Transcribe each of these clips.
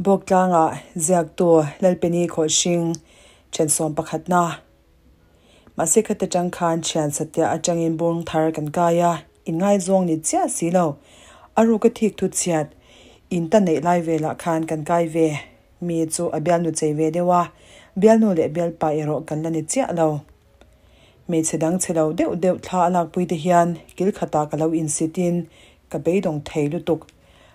Bawktlanga ziaktu Lalpeni Khawlhring then sawm pakhatna. Mahse khata tang khan thian satliah atangin bung thar kan kai a, inngaizawng ni chiah si lo. A ruk a thik thu chhiat in ta neih lai velah khan kan kai ve. Mi chu a bialnu chei ve deuh a, bialnu leh bialpa erawh kan la ni chiah lo. Hmeichhe dang chhe lo deuh deuh thla a lakpui te hian kil khatah ka lo insitin ka beidawng thei lutuk.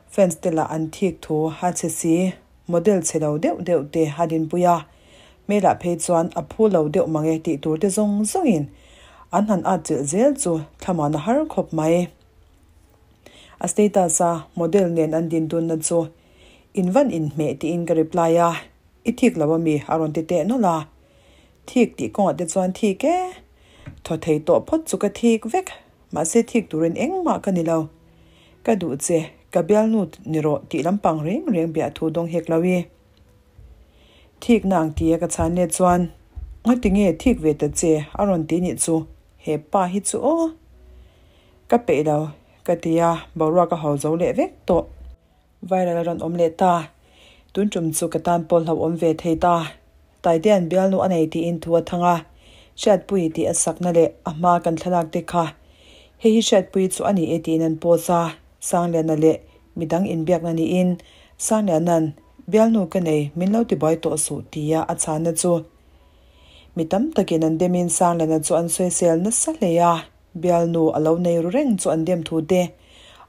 Fans te lah an thik thu a chhe si, model chhe lo deuh deuh te a dinpui a, hmelah phei chuan a phu lo deuh mang e tih tur te zawng zawngin an han atchilh zel chu thlamuan a har khawp mai. A status a model nen an din dunna chu in van inhmeh tiin ka reply a, i thik lo ami a rawn ti teh nawlh a, thik tih kawngah te chuan thik e, thaw thei tawh phawt chu ka thik vek. Mahse thik turin engmah ka ni lo. Ka duh che, ka bialnu ni rawh tih lampang reng reng biah thu dawng hek lo i. Thik na ang tia ka chhan let chuan, Ngati nge thik ve ta che a rawn ti nih chu, he pa hi chu aw. Ka peih lo, ka ti a, boruak a ho zo leh vek tawh. Viral a rawn awm leh ta. Tun tum chu ka tan pawh hlauhawm ve thei ta. Taitea'n bialnu a nei tiin thu a thang a, Hriatpuii tih a sakna leh a hma kan thlalak te kha hei hi Hriatpuii chu a ni e tiin an post a, Sangliana leh midang inbiakna niin Sangliana'n bialnu ka nei min lo tibuai tawh suh tia a chhanna chu mi tam takin an demin Sangliana chu an sawisel nasa hle a. Bialnu a lo nei ru reng chu an dem thu te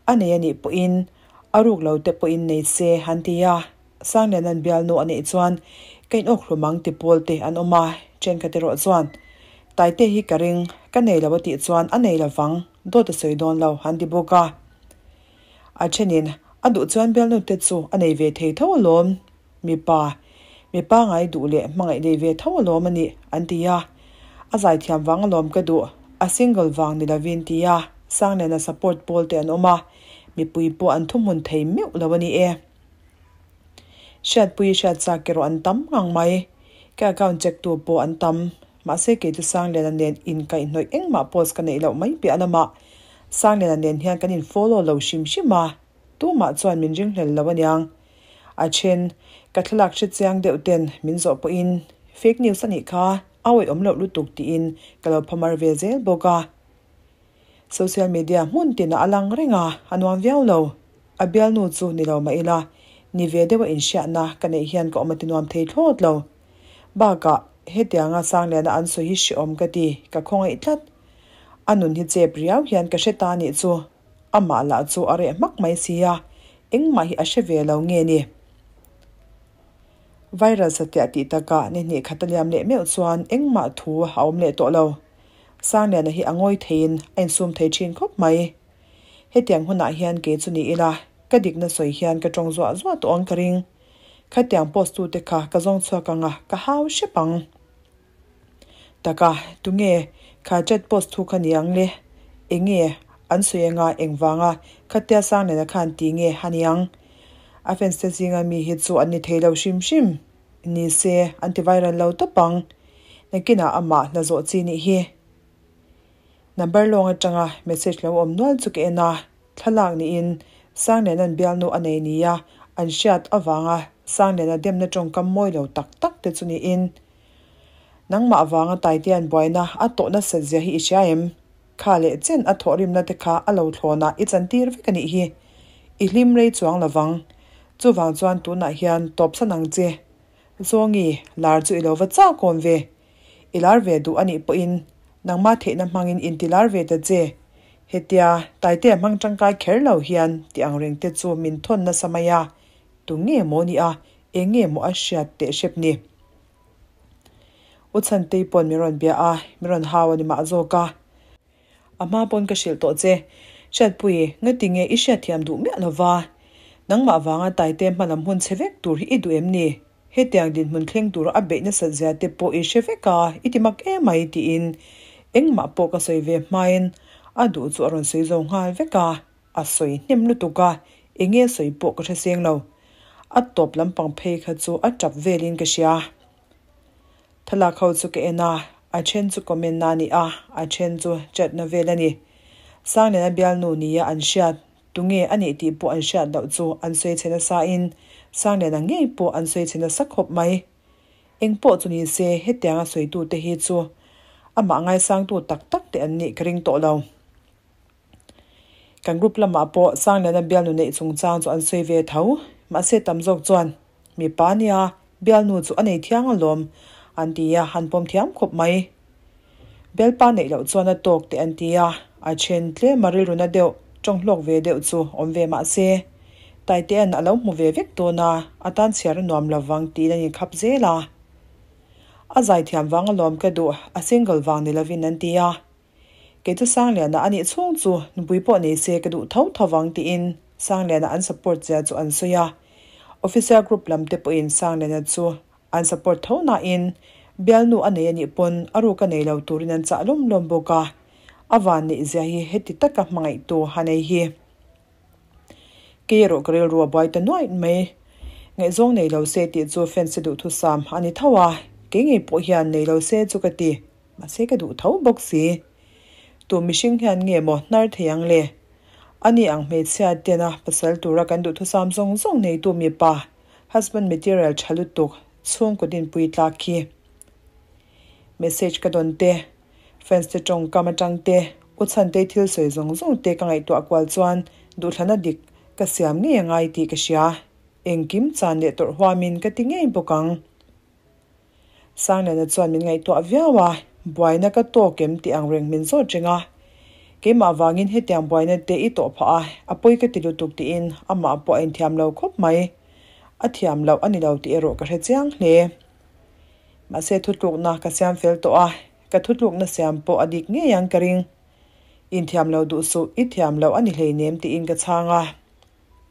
a nei a nih pawhin a ruk lo te pawhin nei se an ti a, Sangliana'n bialnu a neih chuan ka in awk hlum ang ti pawl te an awm a, thenkhat erawh chuan Taite hi ka ring, ka nei lo a tih chuan a nei lo vang, dawt a sawi dawn lo an ti bawk a. A thenin a duh chuan bialnu te chu a nei ve thei tho alawm, Mipa, mipa ngai duh leh hmangaih nei ve tho alawm a nih, an ti a. A zaithiam vang alawm ka duh, a single vang ni lovin ti a, Sangliana support pawl te an awm a, mipui pawh an thuhmun thei meuh lo a ni e. Hriatpui hriat chak erawh an tam ngang mai. Ka account check tu pawh an tam. Mahse kei chu Sangliana nen inkaihhnawih engmah post ka neih loh mai piah lamah Sangliana nen hian kan in follow lo hrim hrim a. Tumah chuan min ringhlel lo aniang. A then, ka thlalak hre chiang deuh ten min zawh pawhin fake news a nih kha, a awihawm loh lutuk tiin ka lo phamar ve zel bawk a. Social media hmun tinah a lang reng a, a nuam viau lo. A bialnu chu ni lo mah ila, ni ve deuha inhriatna ka neih hian ka awm a ti nuam thei thlawt lo. Bakah, hetianga Sangliana an sawi hi hrehawm ka ti, ka khawngaih tlat. A nun hi chep riau hian ka hre ta nih chu. Amah lah chu a reh hmak mai si a, engmah hi a hre ve lo nge ni? Viral satliah tih takah ni hnih khat a liam leh meuh chuan engmah thu a awm leh tawh lo. Sangliana hi a ngawi theiin a insum thei thin khawp mai. Hetiang hunah hian kei chu ni ila, ka dikna sawi hian ka tawng zuah zuah tawh ang ka ring. Khatiang post tute kha ka zawng chhuak ang a, ka hau hrep ang. Taka, tunge kha chat post thu kha ni ang le? Enge an sawi anga engvanga khatia Sangliana khan ti nge a ni ang? A fans te zinga mi hi chu an ni thei lo hrim hrim ni se an ti viral lo tawp ang. Nakinah amah hna zawh chi nih hi. Number lawng atanga message lo awm nual chu ka en a, thlalak niin Sangliana'n bialnu a nei nia an hriat avanga Sangliana demna tawngkam mawi lo tak tak te chu niin Nangmah vanga Taitea'n buaina a tawh nasat zia hi i hria em? Kha leh chen a thawhrimna te kha a lo thlawnah i chantir vek a nih hi. I hlim rei chuang lovang. Chuvang chuan tunah hian tawpsan ang che. Zawngi, lar chu i lo va chak awm ve. I lar ve duh a nih pawhin nangmah theihna hmangin inti lar ve ta che. Hetia Taitea hmang tangkai kher lo hian ti ang reng te chu min thawn nasa mai a. Tu nge maw ni a, eng nge maw a hriat teh hrep ni? U Chhantei pawn min rawn bia a, min rawn hau a ni mah zawk a. A hma pawn ka hrilh tawh che. Hriatpui, ngati nge i hriatthiam duh miah lo va? Nangmah vanga Taite hmalam hun chhe vek tur hi i duh em ni? Hetiang dinhmun thleng tura a beih nasat zia te pawh i hre vek a, i ti mak emai tiin engmah pawh ka sawi ve hmain a duh chu a rawn sawi zo nghal vek a. A sawi hnem lutuk a, enge sawi pawh ka hre seng lo. A tawp lampang phei kha chu a tap velin ka hria. Thlalak ho chu ka en a, a then chu comment na a ni a, a then chu chat na vel a ni. Sangliana bialnu nia an hriat, tunge a nih tih pawh an hriat loh chu an sawi chhe nasa in. Sangliana ngei pawh an sawi chhe nasa khawp mai. Eng pawh chu ni se hetianga sawitute hi chu amah ngaisangtu tak tak te an nih ka ring tawh lo. Kan group lamah pawh Sangliana bialnu neih chungchang chu an sawi ve tho. Mahse tam zawk chuan mipa nia bialnu chu a nei thiang alawm an ti a, han pawm thiam khawp mai. Bialpa neih loh chuan a tawk teh an ti a, a then tlem a rilruna deuh tawng hlawk ve deuh chu awm ve mah se, Taitea'n a lo hmu ve vek dawn a, a tan chhiar a nuam lo vang tiin an inkhap zel a. A zaithiam vang alawm ka duh, a single vang ni lovin an ti a. Kei chu Sangliana a nih chhung chu nupui pawh nei se ka duh tho tho vang tiin Sangliana an support zia chu an sawi a. Official group lam te pawhin Sangliana chu an support tho nain bialnu a nei a nih pawn a ruk a nei lo turin an chah lawm lawm bawk a. A van neih zia hi heti taka hmangaihtu a nei hi. Kei erawh ka rilru a buai ta nuaih mai. Ngaihzawng nei lo se tih chu fans te duhthusam a ni tho a, kei ngei pawh hian nei lo se chu ka ti. Mahse ka duh tho bawk si. Tu mihring hian nge maw hnar thei ang le? Ani ang hmeichhia tena pasal tura kan duhthusam zawng zawng neitu mipa, husband material tha lutuk, chhungkaw dinpui tlak khi. Message ka dawn te, fans te tawngkam atang te, u chhantei thil sawi zawng zawng te ka ngaihtuah kual chuan duhthlana dik ka siam ngei angai tih ka hria. Engkim chan leh tawrh huamin ka ti ngei bawk ang. Sangliana chuan min ngaihtuah viau a, buaina ka tawk em tih ang reng min zawt reng a. Keimah vangin hetiang buaina te i tawh phah a, a pawi ka ti lutuk tiin amah pawh a inthiam lo khawp mai. A thiam loh a ni lo tih erawh ka hre chiang hle. Mahse thutlukna ka siam fel tawh a, ka thutlukna siam pawh a dik ngei ang ka ring. Inthiam lo duh suh, i thiam loh a ni hleinem tiin ka chhang a.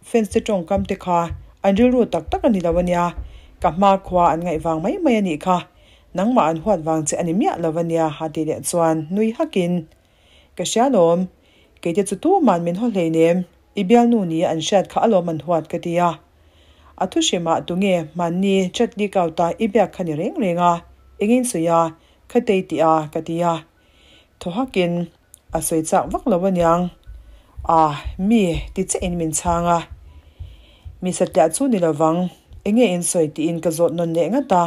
Fans te tawngkam te kha an rilru tak tak a ni lo a nia, ka hma khua an ngaih vang mai mai a nih kha, nangmah an huat vang che a ni miah lo a nia a ti leh chuan nui hakin, Ka hria lawm, kei te chu tuman min haw hleinem, i bialnu nia an hriat kha alawm an huat ka ti a. A thu hrimah tunge hmanni chat leak out a i biak kha ni reng reng a, engin sawi a, khatei tih a ka ti a. Thaw hakin a sawi chak vak lo aniang. Ah, mi ti chiah in min chhang a. Mi satliah chu ni lovang, enge in sawi tiin ka zawt nawn leh ngat a.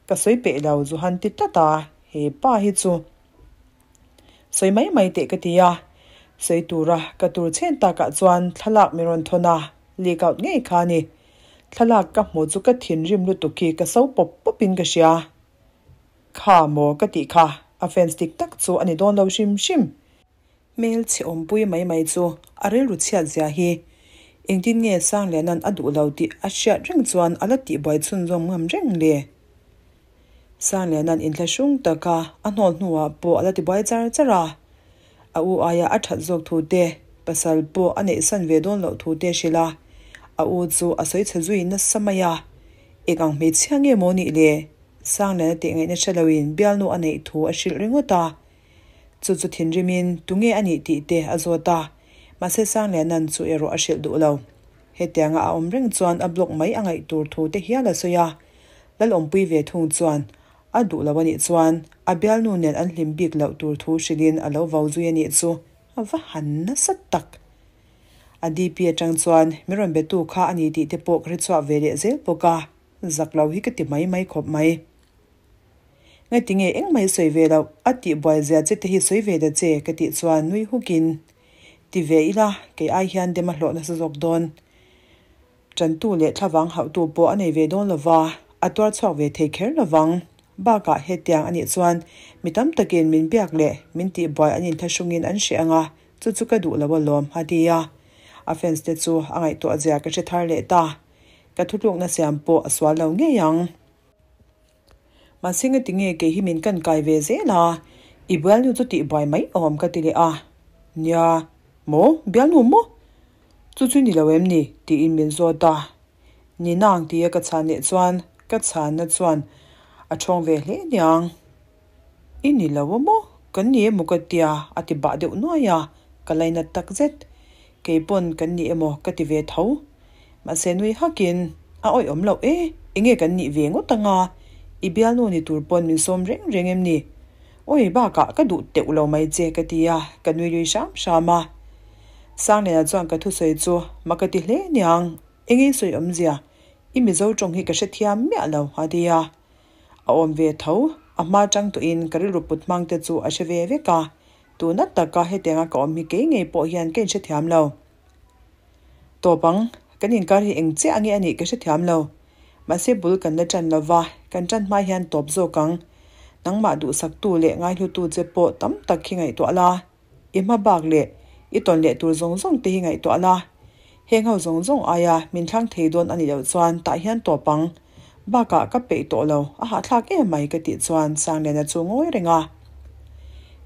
Ka sawi peh lo zu han ti tlat a, he pa hi chu sawi mai mai teh ka ti a. Sawi tura ka tur chhen takah chuan thlalak min rawn thawn a, leak out ngei kha a ni. Thlalak ka hmu chu ka thinrim lutuk hi ka so pawp pawp in ka hria. Kha maw ka tih kha, a fans dik tak chu a ni dawn lo hrim hrim. Hmel chhe awmpui mai mai chu a rilru chhiat zia hi. Engtin nge Sangliana'n a duh lo tih a hriat reng chuan a la tihbuai chhunzawm ngam reng le? Sangliana'n inthlahrung taka a hnawl hnuah pawh a la tibuai char char a. A u aia a that zawk thu te, pasal pawh a neihsan ve dawn loh thu te a hrilh a. A u chu a sawi chhe zui nasa mai a. Eng ang hmeichhia nge maw nih le? Sangliana tih ngaihna hre loin bialnu a neih thu a hrilh ringawt a. Chu chu thinrimin tunge a nih tih te a zawt a, mahse Sangliana'n chu erawh a hrilh duh lo. Hetianga a awm reng chuan a block mai a ngaih tur thu te hial a sawi a. Lalawmpui ve thung chuan a duh lo a nih chuan a bialnu nen an hlim bik loh tur thu hrilhin a lo vau zui a nih chu a va han nasa tak. A DP atang chuan min rawn betu kha a ni tih te pawh ka hre chhuak ve leh zel bawk a. Zak lo hi ka ti mai mai khawp mai. Ngaiti nge engmah i sawi ve loh, a tih buai zia che te hi sawi ve ta che ka tih chuan nui hukin, Ti ve ila, kei ai hian dem a hlawh nasa zawk dawn. Tantu leh thlavang hauhtu pawh a nei ve dawn lova, a tuar chhuak ve thei kher lovang. Bakah hetiang a nih chuan mi tam takin min biak leh min tih buai an inthlahrungin an hreh ang a, chu chu ka duh lo alawm, a ti a. A fans te chu a ngaihtuah zia ka hre thar leh ta. Ka thutlukna siam pawh a sual lo ngei ang. Mahse nga tinge kei hi min kan kai ve zel a, i bialnu chu tih buai mai awm ka ti leh a. Nia, maw? Bialnu maw? Chu chu ni lo em ni? tiin min zawt a. Ni nang tia ka chhan leh chuan ka chhanna chuan a thawng ve hle niang. I ni lo a maw? Kan ni emaw ka tia a ti bah deuh nuai a, ka lainat tak zet. Kei pawn kan ni emaw ka ti ve tho. Mahse nui hakin, A awih awm loh e, enge kan nih ve ngawt anga? I bialnu ni tur pawn min sawm reng reng em ni? Awi bakah ka duh teuh lo mai che ka ti a, ka nui lui hram hram a. Sangliana chuan ka thusawi chu mak ka ti hle niang, enge i sawi awmzia? I Mizo tawng hi ka hrethiam miah lo, a ti a. A awm ve tho, a hma tang tawhin ka rilru put hmang te chu a hre ve vek a, tuna taka hetianga ka awm hi kei ngei pawh hian ka inhrethiam lo. Tawp ang, kan inkar hi eng chiah nge a nih ka hrethiam lo. Mahse bul kan la ṭan lova, kan ṭan hma hian tawp zawk ang. Nangmah duhsaktu leh ngaihlutu che pawh tam tak hi ngaihtuah la. I hma bak leh i tawn leh tur zawng zawng te hi ngaihtuah la. Heng ho zawng zawng aia min thlang thei dawn a nih loh chuan tah hian tawp ang. Bakah ka peih tawh lo, a hahthlak em mai ka tih chuan Sangliana chu ngawi reng a.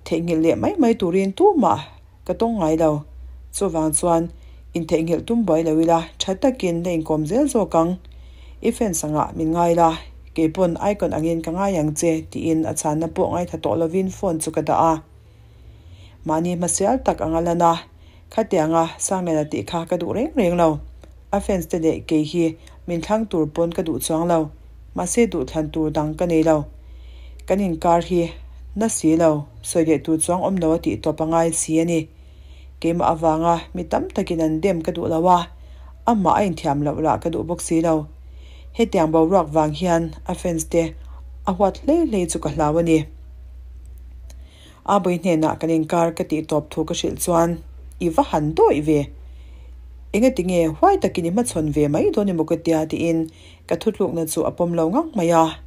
Theihnghilh leh mai mai turin tumah ka tawng ngai lo. Chuvang chuan intheihnghilh tum buai lo ila tha takin la inkawm zel zawk ang. I fans angah min ngai la, keipawn icon angin ka ngai ang che tiin a chhanna pawh ngaithla tawh lovin phone chu ka dah a. Mahni hmasial tak anga lan a, khatianga Sangliana tih kha ka duh reng reng lo. A fans te leh kei hi min thlang tur pawn ka duh chuang lo. Mahse duhthlan tur dang ka nei lo. Kan inkar hi na si lo, sawi leh tur chuang awm lo a tih tawp a ngai si a ni. Keimah avanga mi tam takin an dem ka duh lo a, amah a inthiam loh lah ka duh bawk si lo. Hetiang boruak vang hian a fans te a huat hlei hlei chu ka hlau a ni. A bawi hnenah kan inkar ka tih tawp thu ka hrilh chuan i va han dawih ve. Engati nge huai takin i hmachhawn ve mai dawn emaw ka tia tiin ka thutlukna chu a pawm lo ngang mai a.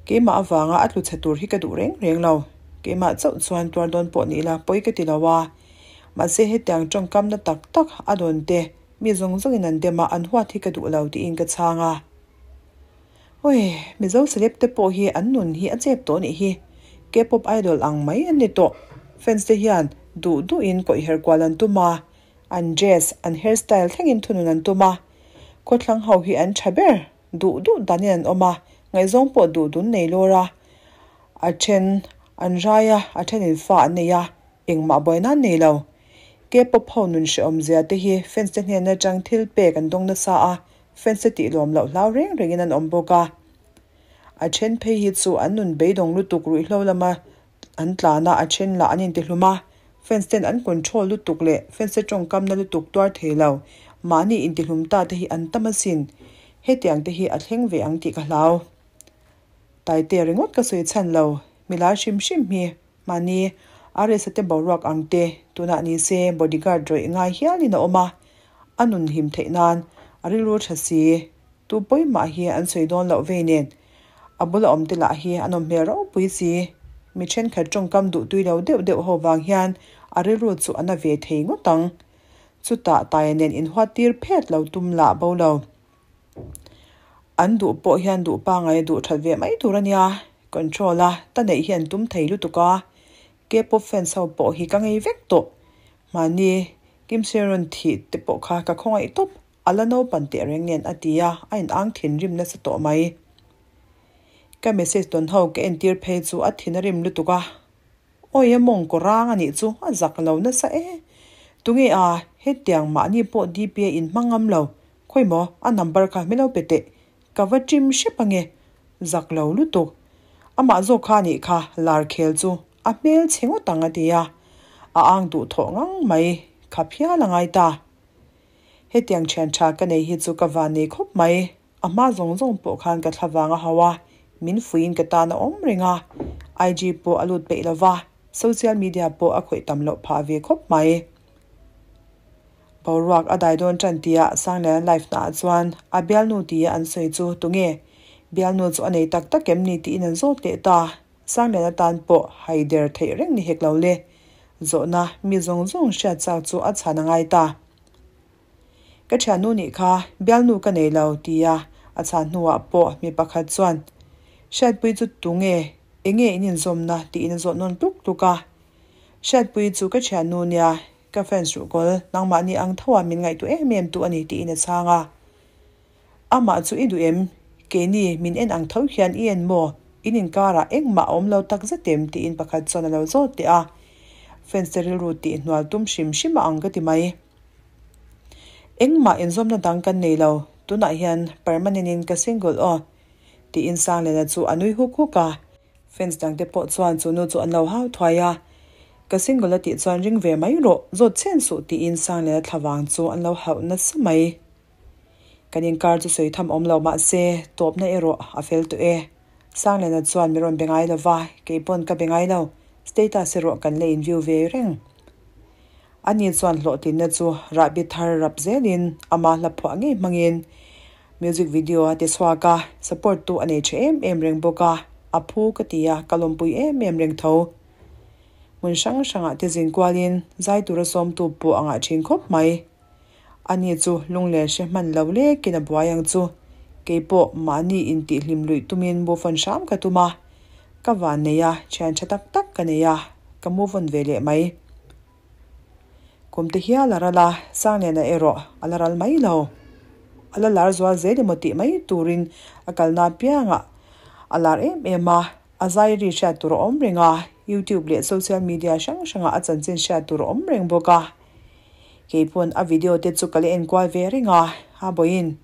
Keimah avanga a tlu chhe tur hi ka duh reng reng lo. Keimah chauh chuan tuar dawn pawh ni ila pawi ka ti lo a. Mahse hetiang tawngkamna tak tak a dawn te mi zawng zawngin an dem a an huat hi ka duh lo tiin ka chhang a. Oi, Mizo celeb te pawh hi an nun hi a chep tawh nih hi. K-pop idol ang mai an ni tawh. Fans te hian duh duhin kawih her kual an tum a, an dress, an hairstyle thlengin thunun an tum a. Khawthlang ho hi an tha ber, duh duh danin an awm a, ngaihzawng pawh duh dun nei lawr a. A then an rai a, a thenin fa an nei a, engmah buaina an nei lo. K-pop ho nun hrehawm zia te hi fans te hnen atang thil pek an dawng nasa a, Fans te tih lawm loh hlau reng rengin an awm bawk a. A then phei hi chu an nun beidawng lutuk ruihhlo lama an tlan a, a then lah an intihlum a. Fans ten an control lutuk leh fans te tawngkamna lutuk tuar thei lo, mahni intihlum ta te hi an tam asin. Hetiang te hi a thleng ve ang tih ka hlau. Taite ringawt ka sawi chhan lo, milar hrim hrim hi Mahni RS-a te boruak ang te, tunah ni se bodyguard rawih ngai hialin a awm a, a nun him theih nan a rilru tha si. Tu pawimah hi an sawi dawn loh vei nen, a bula awm te lah hi an awm hmel ropui si. Mi thenkhat tawngkam duhtui lo deuh deuh ho vang hian a rilru chu a na ve thei ngawt ang. Chutah Taia nen inhuat tir phet lo tum lah bo lo. An duh pawh hian duh pangai a duh that ve mai tur a nia. Control a ta neih hi an tum thei lutuk a, K-pop fans ho pawh hi ka ngei vek tawh. Mahni Kim Se-ron thih te pawh kha ka khawngaih tawp, a la naupan teh reng nen a ti a, a inang thinrim nasa tawh mai. Ka message tawn ho ka entir phei chu a thin a rim lutuk a, Awi a mawng kaw rang a nih chu a zak lo nasa e. Tunge a, hetiang mahni pawh DPA in hmang ngam lo, khawi maw a number kha min lo pe teh, ka va ṭim hrep ange, zak lo lutuk. Amah zawk kha a nih kha lar khel chu a hmel chhe ngawt ang a ti a, a ang duh thawh ngang mai, khap hial a ngai ta. Hetiang ṭhian ṭha ka nei hi chu ka van nei khawp mai. A hma zawng zawng pawh khan ka thla vang a hau a, min fuiin ka tan a awm reng a, IG pawh a lut peih lo va, social media pawh a khawih tam loh phah ve khawp mai. Boruak a dai dawn tan tia Sangliana live naah chuan a bialnu tia an sawi chu tunge? Bialnu chu a nei tak tak em ni tiin an zawt leh ta. Sangliana tan pawh hai der theih reng ni hek lo le. Zawhna mi zawng zawng hriat chak chu a chhan a ngai ta. Ka thiannu nih kha bialnu ka nei lo tia a chhan hnuah pawh mi pakhat chuan Hriatpui chu tunge, enge in inzawmna tiin a zawh nawn tluk tluk a. Hriatpui chu ka thiannu nia, ka fans ruhkawl nangmahni ang tho a min ngaihtuah em em tu a ni tiin a chhang a. Amah chu i duh em? Keini min en ang tho hian i en maw? In inkarah engmah a awm lo tak zet em? tiin pakhat chuan a lo zawt leh a. Fans te rilru tih hnual tum hrim hrim a ang ka ti mai. Engmah inzawmna dang kan nei lo, tunah hian permanent in ka single aw, tiin Sangliana chu a nui huk huk a. Fans dangte pawh chuan chu nu chu an lo hau thuai a, Ka single a tih chuan ring ve mai rawh, zawt chhen suh tiin Sangliana thlavang chu an lo hauh nasa mai. Kan inkar chu sawi tham awm lo mah se, tawpna erawh a fel tawh e. Sangliana chuan mi rawn be ngai lo va, kei pawn ka be ngai lo, status erawh kan la in view ve reng. Ani chuan hlawhtlinna chu rahbi thar rap zelin ama hla phuah ngei hmangin music video a ti chhuak a, support tu a nei tha em em reng bawk a, a phu ka ti a, ka lawmpui em em reng tho. Hmun hrang hrangah te zin kualin zai tura sawmtu pawh a ngah thin khawp mai. Ani chu lunglen hre hman lo lekin a buai ang chu. Keipawh mahni intihhlim luih tumin move on hram ka tum a. Ka van nei a, thian tha tak tak ka nei a, ka move on ve leh mai. Kum te hial a ral a, Sangliana erawh a la ral mai lo. A la lar zual zel emaw tih mai turin a kalna apiangah a lar em em a, a zai ri hriat tur a awm reng a, YouTube leh social media hrang hrangah a chanchin hriat tur a awm reng bawk a. Keipawn a video te chu ka la enkual ve reng a, a bawiin,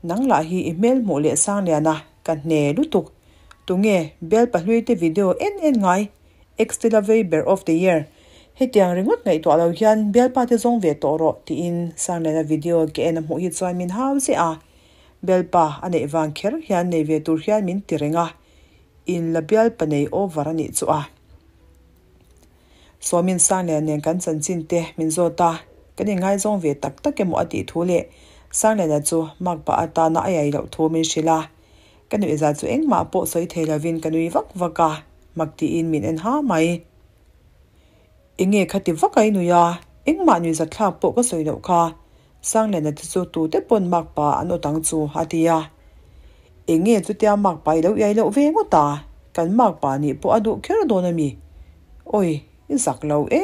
Nang lah hi i hmel hmuh leh sang lian a, ka hne lutuk. Tunge Bel pahlui te video en en ngai? Ex-te la vei ber of the year. Hetiang ringawt ngaihtuah lo hian bialpa te zawng ve tawh rawh tiin Sangliana video ke en a hmuh hi chuan min hau ziah a. Bialpa a neih vang kher hian nei ve tur hian min ti reng a, in la bialpa nei over a nih chu a. Sawmin Sanglian nen kan chanchin te min zawt a, kan inngaizawng ve tak tak emaw a tih thu leh Sangliana chu makpa atana a iai loh thu min hrilh a. Ka nuihza chu engmah pawh sawi thei lovin ka nui vak vak a, mak tiin min en ha mai. Enge khati vak a i nui a, engmah nuihzatthlak pawh ka sawi loh kha, Sangliana te chu tute pawn makpa an awt ang chu a ti a. Enge chutia makpa i lo iai loh ve ngawt a, kan makpa nih pawh a duh kher dawn a mi? Awi, i zak lo e,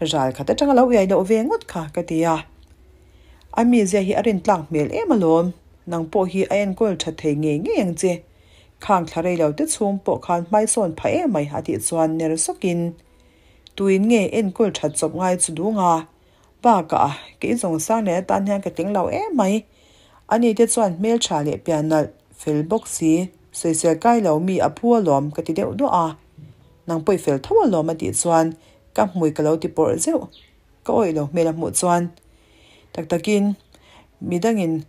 ral khat atanga lo iai loh ve ngawt kha ka ti a. A mizia hi a rintlak hmel em alawm, nang pawh hi a enkawl tha thei ngei ngei ang che. Khang thla rei lo te chhung pawh khan hmaisawn phah em mai a tih chuan ner sawkin, Tuin nge enkawl that chawp ngai chu dung a? Bakah, kei zawng sang leh atan hian ka tling lo em mai. Ani te chuan hmeltha leh pian nalh, fel bawk si, sawisel kai lo mi a phu alawm ka ti deuh duah a. Nang pawh i fel tho alawm a tih chuan ka hmui ka lo ti pawrh zeuh. Ka awih lo hmel a hmuh chuan tak takin midangin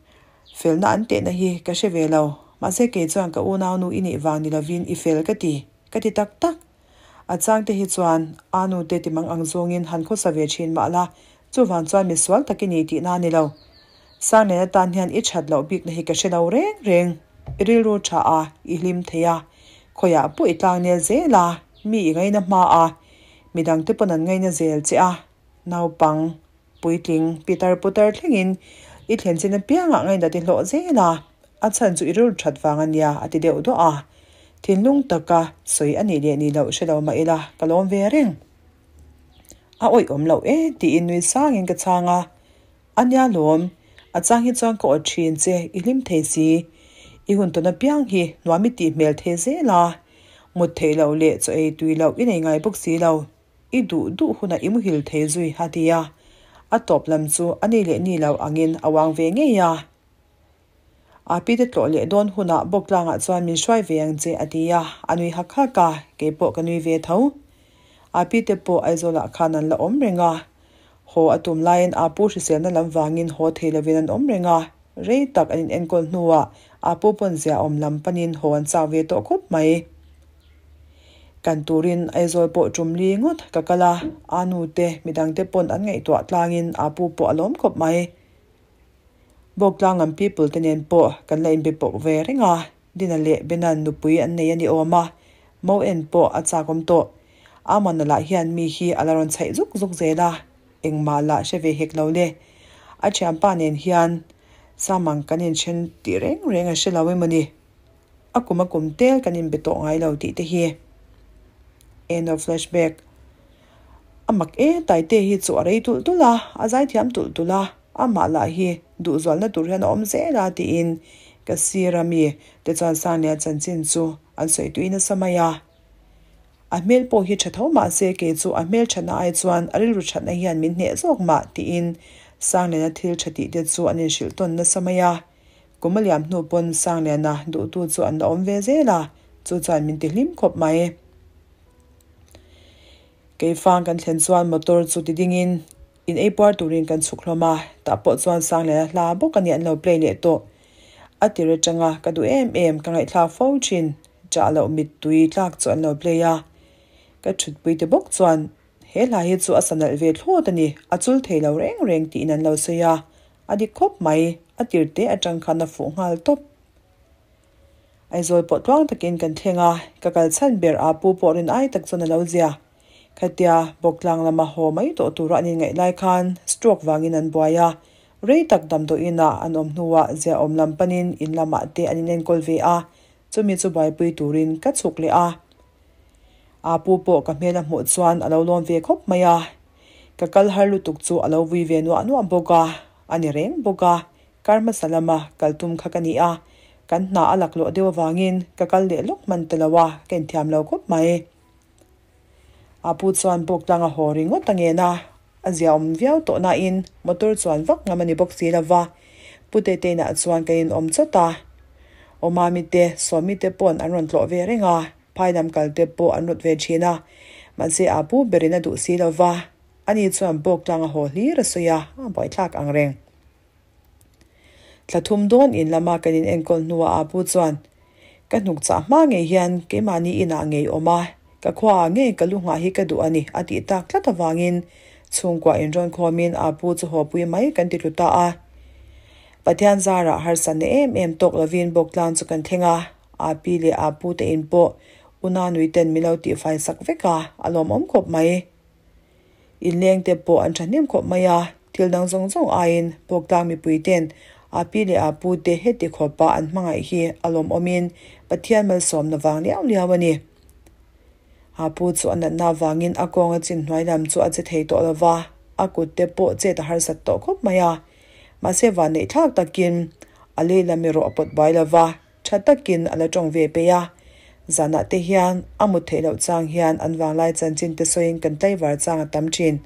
felna an tehna hi ka hre ve lo. Mahse kei chuan ka unaunu i nih vang ni lovin i fel ka ti, ka ti tak tak. A chang te hi chuan a nu te ti mang ang zawngin han khawsa ve thin mah la, chuvang chuan mi sual tak i ni tihna a ni lo. Sanglian atan hian i that loh bikna hi ka hre lo reng reng. I rilru tha a, i hlim thei a, khawiah pawh i tlangnel zel a, mi i ngaina hma a, midang te pawn an ngaina zel che a, naupang, Puitling, pitar putar thlengin i thlen chin apiangah ngaihna ti hlawh zel a, a chhan chu i rilru that vang a nia a ti deuh duah a. Thinlung taka sawi a nih leh nih loh hre lo mah ila ka lawm ve reng. A awih awm loh e tiin nui sangin ka chhang a, A nia lawm, a chang hi chuan ka awt thin che i hlim thei si, i hun tawn apiang hi nuam i tih hmel thei zel a, mut theih loh leh chaw ei tui loh i nei ngai bawk si lo. I duh duh hunah i muhil thei zui a ti a, a tawp lam chu a ni leh ni lo angin a uang ve ngei a. A pite tlawh leh dawn hunah Bawktlangah chuan min hruai ve ang che a ti a, a nui hak hak a, kei pawh ka nui ve tho. A pite pawh Aizawlah khan an la awm reng a, haw a tum laiin a pu hriselna lam vangin haw thei lovin an awm reng a, rei tak an inenkawl hnuah a pu pawn zia awm lam panin haw an chak ve tawh khawp mai. Kan turin Aizawl pawh tum li ngawt ka kal a, a nu te midang te pawn an ngaihtuah tlangin a pu pawh a lawm khawp mai. Bawktlang lam people te nen pawh kan la inbe pawh ve reng a, Dina leh Benan nupui an nei a ni awm a, Mo en pawh a chak awm tawh. Amana lah hian mi hi a la rawn chhaih zuk zuk zel a, engmah lah hre ve hek lo le. A thianpa nen hian Samang kan inthen tih reng reng a hre lo emaw ni. A kum a kum tel kan inbe tawh ngai lo tih te hi. End of flashback. A mak e, Taite hi chu a rei tulh tulh a, a zaithiam tulh tulh a, amah lah hi duhzualna tur hian a awm zel a tiin ka sir a mi te chuan Sanglian chanchin chu an sawi tui nasa mai a. A hmel pawh hi tha tho mah se kei chu a hmel thatna ai chuan a rilru thatna hian min hneh zawk mah tiin Sangliana thil tha tih te chu an inhrilh tawn nasa mai a. Kum a liam hnu pawn Sangliana duhtu chu an la awm ve zel a, chu chuan min ti hlim khawp mai. Keifang kan thlen chuan motor chu ti dingin in ei puar turin kan chhuk hlawm a, tah pawh chuan Sangliana hla bawk a ni an lo play leh tawh. A tir atanga ka duh em em ka ngaihthlak fo thin chah loh mittui tlak chu an lo play a. Ka thutpui te bawk chuan he hla hi chu a sa nalh ve thlawt a ni, a chul thei lo reng reng tiin an lo sawi a. A dik khawp mai, a tir te atang khan a fuh nghal tawp. Aizawl pawh tluang takin kan thleng a, ka kal chhan ber a pu pawh rin ai tak chuan a lo zia. Khatia Bawktlang lama haw mai tawh tura an inngaih lai khan stroke vangin an buai a, rei tak damdawiin ah an awm hnuah ziaawm lam panin in lamah te an inenkawl ve a, chumi chu buaipui turin ka chhuk leh a. A pu pawh ka hmel a hmuh chuan a lo lawm ve khawp mai a, ka kal har lutuk chu a lo vui ve nuah nuah bawk a, a ni reng bawk a, Kar hmasa lama kal tum kha ka ni a, kan hna a laklawh deuh avangin ka kal leh lawk hman ta lo a, ka inthiam lo khawp mai. A pu chuan bawk tlang a haw ringawt a ngen a, a ziaawm viau tawh nain motor chuan vak ngam a ni bawk si lo va, Pu Teteina chuan kan inawm chawt a. Awmami te, Sawmi te pawn an rawn tlawh ve reng a, phai lam kal te pawh an rawt ve thin a, mahse a pu berin a duh si lo va, ani chuan bawk tlang a haw hlir a sawi a, a buaithlak ang reng. Thla thum dawn in lama kan in enkawl hnuah a pu chuan, Ka hnuk chah hma ngei hian keimahni inah ngei awm a, ka khuaah ngei ka lu nghah hi ka duh a ni a tih tak tlat avangin chhungkua inrawn khawmin a pu chu hawpui mai kan ti tlu ta a. Pathian zarah harsatna em em tawk lovin Bawktlang chu kan thleng a, a pi leh a pu te in pawh una nui ten min lo tihfai sak vek a, a lawmawm khawp mai. Inleng te pawh an thahnem khawp mai a, thil dang zawng zawng aiin Pawktlang mipui ten a pi leh a pu te heti khawpa an hmangaih hi a lawmawmin Pathian malsawmna vang liau liau a ni. A pu chu a natna avangin a kawnga chin hnuai lam chu a che thei tawh lo va, a kut te pawh chet a harsat tawh khawp mai a. Mahse vanneih thlak takin a lei lam erawh a pawt buai lo va. Tha takin a la tawng ve peih a, zanah te hian a mut theih loh chang hian an vanglai chanchin te sawiin kan tlaivar chang a tam thin.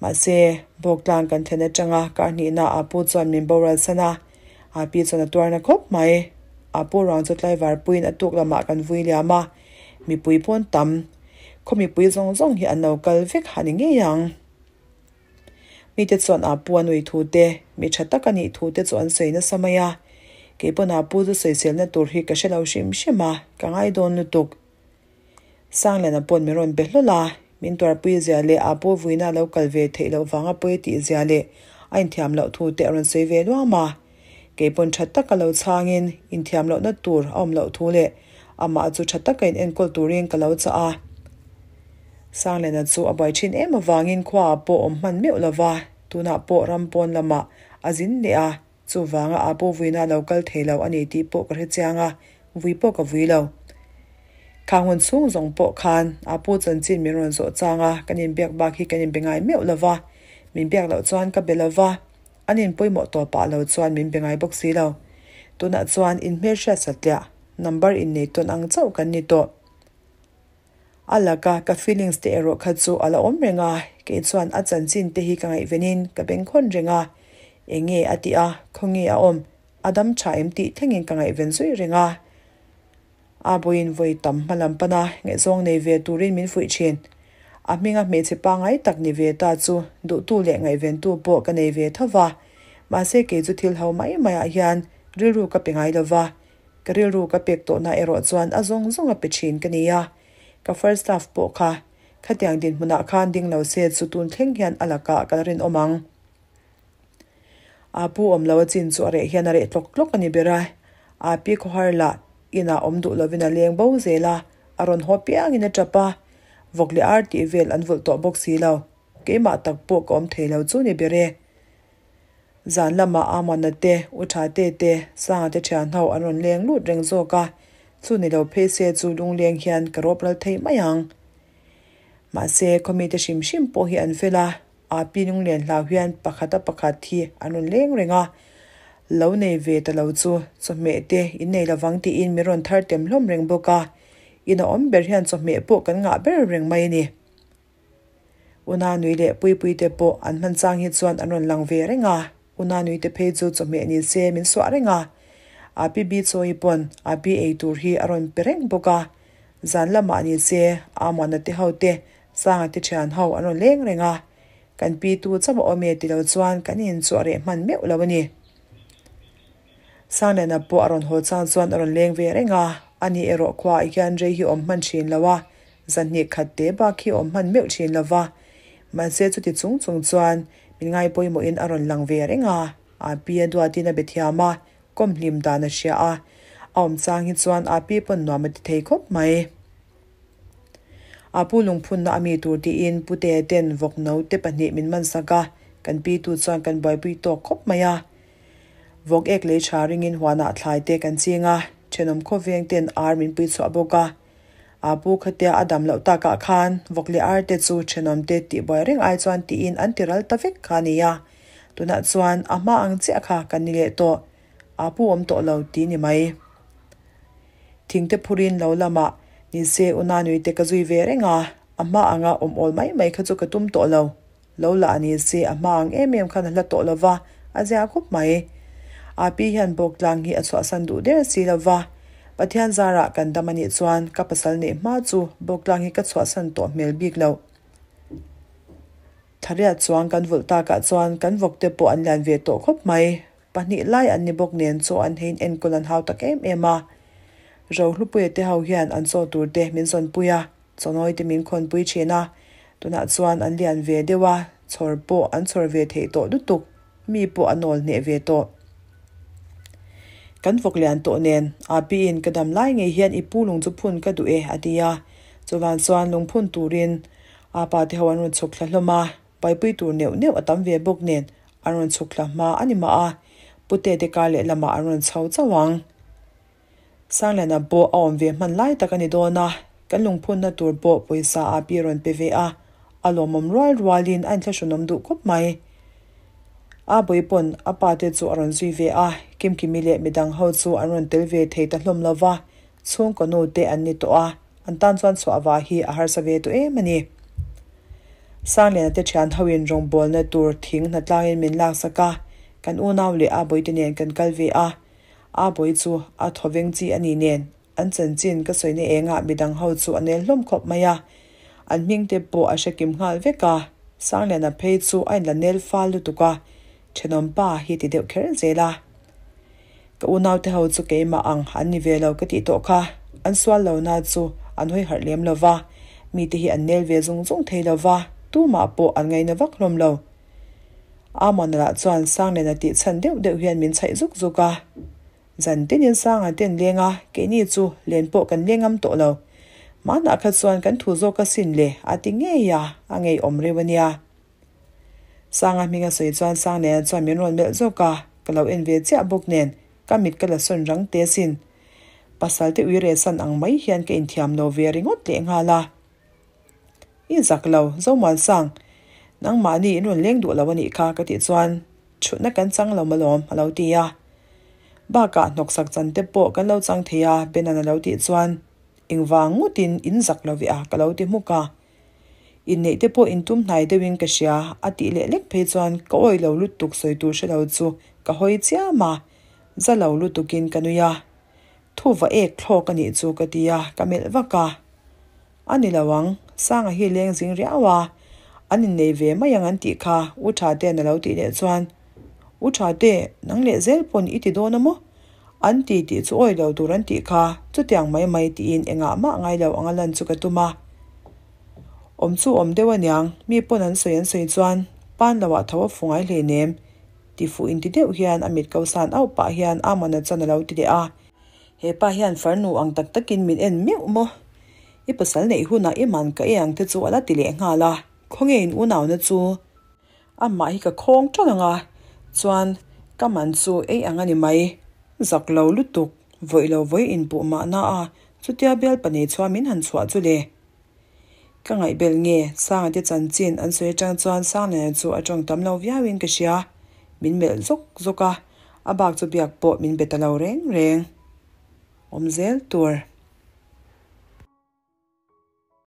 Mahse, Bawktlang kan thlen atanga kar hnihna a pu chuan min boral san a, a pi chuan a tuarna khawp mai. A pu ruang chu tlaivar puiin a tuk lamah kan vui liam a, mipui pawn tam. Khaw mipui zawng zawng hi an lo kal vek ha ni ngei ang. Mite chuan a pu a nui thu te, mi tha tak a nih thu te chu an sawi nasa mai a. Kei pawn a pu chu sawiselna tur hi ka hre lo hrim hrim a, ka ngai dawn lutuk. Sangliana pawn min rawn be hlawl a, min tuarpui zia leh a pu vuina a lo kal ve theih loh vanga pawi tih zia leh a inthiam loh thu te a rawn sawi ve luam a. Kei pawn tha taka lo chhangin inthiam lohna tur a awm loh thu leh amah chu tha taka in enkawl turin ka lo chah a. Sangliana chu a buai thin em avangin khuaah pawh awm hman meuh lo va, tunah pawh ram pawn lamah a zin leh a, chuvanga a pu vuina a lo kal thei lo a ni tih pawh ka hre chiang a, vui pawh ka vui lo. Khang hun chhung zawng pawh khan a pu chanchin min rawn zawh chang a, kan inbiak bak hi kan inbe ngai meuh lo va, min biak loh chuan ka be lo va, an inpawimawh tawpah lo chuan min be ngai bawk si lo. Tunah chuan inhmelhriat satliah, number innei tawn ang chauh kan ni tawh. A laka ka feelings te erawh kha chu a la awm reng a, kei chuan a chanchin te hi ka ngaihvenin ka bengkhawn reng a, eng nge a tih a, khawnge a awm, a dam tha em tih thlengin ka ngaihven zui reng a. A bawiin vawi tam hma lam pana ngaihzawng nei ve turin min fuih thin. A hminga hmeichhe pangngai tak ni ve ta chu duhtu leh ngaihventu pawh ka nei ve tho va, mahse kei chu thil ho mai maiah hian rilru ka pe ngai lo va, Ka rilru ka pek tawhna erawh chuan a zawng zawng a pe thin ka ni a, ka first love pawh kha khatiang dinhmunah khan ding lo se chu tun thleng hian a lakah ka la rinawm ang. Aa pu awm lo a chin chu a reh hian a reh tlawk tlawk a ni ber a, aa pi khawhar lah inah awm duh lovin a leng bo zel a, a rawn haw piangin a tap a, vawk leh ar tih vel an vulh tawh bawk si lo, keimah tak pawh ka awm thei lo chu ni ber e. Zan lamah Amana te, U Tha te te, Sanga te thian ho an rawn leng lut reng zawk a, chu ni lo phei se chu lungleng hian ka rawp ral thei mai ang. Mahse, khawmi te hrim hrim pawh hi an fel a, aa pi lunglen hlau hian pakhat a pakhat hi an rawn leng reng a, lo nei ve ta lo chu chawhmeh te in nei lovang tiin min rawn thar tem hlawm reng bawk a, in a awm ber hian chawhmeh pawh kan ngah ber reng mai a ni. Una nui leh Puipui te pawh an hman chang hi chuan an rawn lang ve reng a, Una nui te phei chu chawhmeh ni se min suah reng a. Api bi chawi pawn Api ei tur hi a rawn pe reng bawk a. Zan lamah ni se Amuana te ho te Sanga te thian ho an rawn leng reng a. Kan pi tu chauh a awm e ti lo chuan kan in chu a reh hman meuh lo a ni. Sangliana pawh a rawn haw chang chuan a rawn leng ve reng a, ani erawh khuaah hian rei hi awm hman thin lo a, zanhnih khat te bak hi awm hman meuh thin lo va. Mahse chuti chung chung chuan min ngaipawimawhin a rawn lang ve reng a, a pi a duatin a be thiam a, kawm hlim dan a hria a, a awm chang hi chuan a pi pawn nuam a ti thei khawp mai. A pu lungphunna a mi tur tiin Pute ten vawk naute pahnih min mansak a, kan pi tu chuan kan buaipui tawk khawp mai a. Vawk ek lei tha ringin huanah thlai te kan ching a, thenawm khawveng ten ar min pui chhuah bawk a. A pu khatia a dam loh takah khan vawk leh ar te chu thenawm te tih buai reng ai chuan tiin an ti ral ta vek kha a ni a. Tunah chuan a hma ang chiah kha kan ni leh tawh. A pu awm tawh lo ti ni mai. Thingte phurin lo lamah ni se Unanui te ka zui ve reng a, a hma anga awm awl mai mai kha chu ka tum tawh lo. Lo lah ni se a hma ang em em khan a hla tawh lo va, a zia khawp mai. Api hian Bawktlang hi a chhuahsan duh der si lo va, Pathian zarah kan dam a nih chuan ka pasal neih hma chu Bawktlang hi ka chhuahsan tawh hmel bik loh. Thariat chuang kan vulh takah chuan kan vawkte pawh an lian ve tawh khawp mai. Pahnih lai an ni bawk nen chaw an hein enkawl an hau tak em em a. Rohlupuia te ho hian an chaw tur te min zawnpui a, chawnawi te min khawnpui thin a. Tunah chuan an lian ve deuh a, chhawr pawh an chhawr ve theih tawh lutuk, mi pawh a nawl hneh ve tawh. Kan vawk lian tawh nen, Api in ka dam lai ngei hian i pu lung chu phun ka duh e a ti a. Chuvang chuan lungphun turin Apa te ho an rawn chhuk thla hlawm a. Paipui tur neuh neuh a tam ve bawk nen an rawn chhuk thla hma a ni mah a, Pute te kar leh lamah an rawn chho chauh ang. Sangliana pawh a awm ve hman lai tak a ni dawn a, kan lungphunna tur pawh pawisa a pi rawn pe ve a, a lawmawm rual rualin a inthlahrunawm duh khawp mai. A bawi pawn a pa te chu a rawn zui ve a, Kimkimi leh midang ho chu an rawn tel ve thei ta hlawm lo va, chhungkaw nu te an ni tawh a, An tan chuan chhuah vah hi a harsa ve tawh em a ni. Sangliana te thian hoin rawngbawlna tur thing hnatlangin min laksak a, kan unau leh a bawite nen kan kal ve a. A bawi chu a thawveng chi a ni nen, an chanchin ka sawina engah midang ho chu a nel hlawm khawp mai a. An hming te pawh a hre kim nghal vek a, Sangliana phei chu a inla nel fal lutuk a, thenawm pa hi ti deuh kher zel a. Ka unaute ho chu keimah ang an ni ve lo ka tih tawh kha. An sual lo na chu an hawi harh lem lo va, mite hi an nel ve zung zung thei lo va, tumah pawh an ngaina vak hlawm lo. Amon lah chuan Sangliana tih chhan deuh deuh hian min chhaih zuk zuk a. Zan tinin Sanga te an leng a, keini chu len pawh kan leng ngam tawh lo. Hmanah kha chuan kan thu zawk asin le a ti ngei a, a ngeiawm reuh a nia. Sanga hming a sawi chuan Sangliana chuan min rawn melh zawk a, ka lo en ve chiah bawk nen ka mit ka la sawn rang teh asin. Pasal te ui reh san ang mai hian ka inthiam lo ve ringawt leh nghal a. I zak lo, Zomuansang, nangmahni in rawn leng duh lo a nih kha ka tih chuan thutna kan chang lo malawm a lo ti a. Bakah hnawksak chan te pawh kan lo chang thei a Benan a lo tih chuan engvang ngawtin in zak lo ve a ka lo ti hmuk a. Inneih te pawh intum hnai deuhin ka hria a tih leh lek phei chuan ka awih lo lutuk sawi tur hre lo chu ka hawi chiam a, za lo lutukin ka nui a. Thu va ek thlawk a nih chu ka ti a, ka melh vak a. A ni lo ang, Sanga hi leng zing riau a, an innei ve mai ang an tih kha U Thate'n a lo tih leh chuan, U Thate, nang leh zel pawn i ti dawn a maw? An ti tih chu awih lo tur an tih kha, chutiang mai mai tiin engah mah ngai lo anga lan chu ka tum a. Awm chu awm deuh aniang, mi pawn an sawi an sawi chuan pan loah tho a fu ngai hleinem, ti fuh inti deuh hian a mit ko san auh pah hian Amana chuan a lo ti leh a. He pa hian farnu ang tak takin min en meuh maw? I pasal neih hunah i man ka ei ang te chu a la ti leh nghal a, khawnge in unauna chu? Amah hi ka khawng ṭalh ang a, chuan ka man chu ei ang a ni mai. Zak lo lutuk, vawi lo vawi inpuh mahna a, chutia bialpa nei chhuah min han chhuah chu le. Ka ngaihbel nge, Sanga te chanchin an sawi aṭang chuan Sangliana chu a ṭawng tam lo viauin ka hria. Min melh zawk zawk a, a bak chu biak pawh min be ta lo reng reng. Awm zel tur.